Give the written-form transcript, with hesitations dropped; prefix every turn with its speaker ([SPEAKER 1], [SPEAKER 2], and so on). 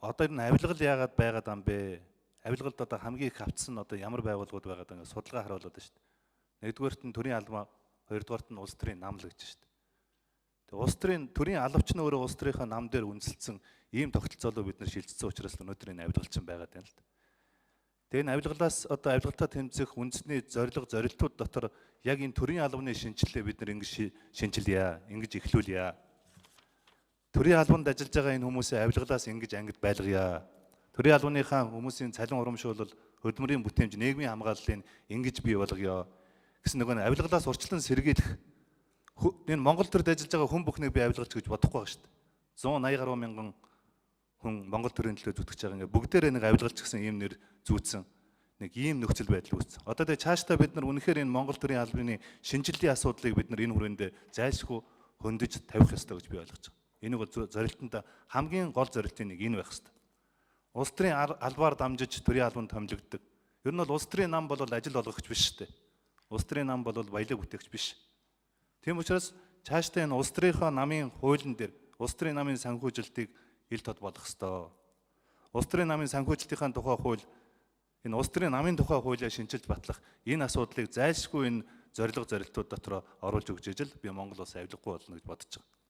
[SPEAKER 1] Одоо энэ авилгал яагаад байгаад юм бэ? Авилгалд одоо хамгийн их автсан нь одоо ямар байгууллагууд байгаад байгаа судалгаа харуулдаг шүү дээ. Нэгдүгээрт нь төрийн албан, хоёрдугаарт нь улс төрийн нам л гэж шүү дээ. Тэгээ улс төрийн төрийн албач нь өөрөө улс төрийнхөө нам дээр үндэслэсэн ийм тогтолцоолоо бид нар шилжсэн учраас л өнөөдөр энэ авилгал чинь байгаад байна л да. Тэгээ энэ авилгалаас одоо авилгалтай тэмцэх үндэсний зорилго зорилтууд дотор яг энэ төрийн албаны шинжилгээ бид нар ингэж шинжилье, ингэж эхлүүлье. Төрийн албанд ажиллаж байгаа энэ хүмүүсийн авилгалаас ингэж ангид байлгая. Төрийн албаныхаа хүмүүсийн цалин урамшуулал, хөдөлмөрийн бүтээмж, нийгмийн хамгааллыг ингэж бий болгоё гэсэн нөгөө авилгалаас урьдчилан сэргийлэх энэ Монгол төрд ажиллаж байгаа хүн бүхнийг би авилгалч гэж бодохгүй байгаа шүү дээ. 180 гаруй мянган хүн Монгол төрийн төлөө зүтгэж байгаа, ингээ бүгдээрээ нэг авилгалч гэсэн ийм нэр зүүцсэн нэг ийм нөхцөл байдал үүссэн. Одоо тэгээ цаашдаа бид нар үнэхээр энэ Монгол төрийн албаны шинжиллийн асуудлыг бид нар энэ хүрээнд зайлшгүй хөндөж тавих ёстой гэж би ойлгож байгаа. Энийг бол зорилтонд хамгийн гол зорилтын нэг энэ байх ёстой. Улс төрийн албаар дамжиж төрийн албанд томилогддог. Ер нь бол улс төрийн нам бол ажил олгогч биш шүү дээ. Улс төрийн нам бол баялаг бүтээгч биш. Тийм учраас цаашдаа энэ улс төрийнхөө намын хуулийн дээр улс төрийн намын санхүүжилтийг ил тод болгох ёстой. Улс төрийн намын санхүүжилтийн тухай хууль, энэ улс төрийн намын тухай хуулиа шинчилж батлах энэ асуудлыг зайлшгүй энэ зорилго зорилтууд дотор оруулж өгч ижил би Монгол улс авилгагүй болно гэж бодож байгаа.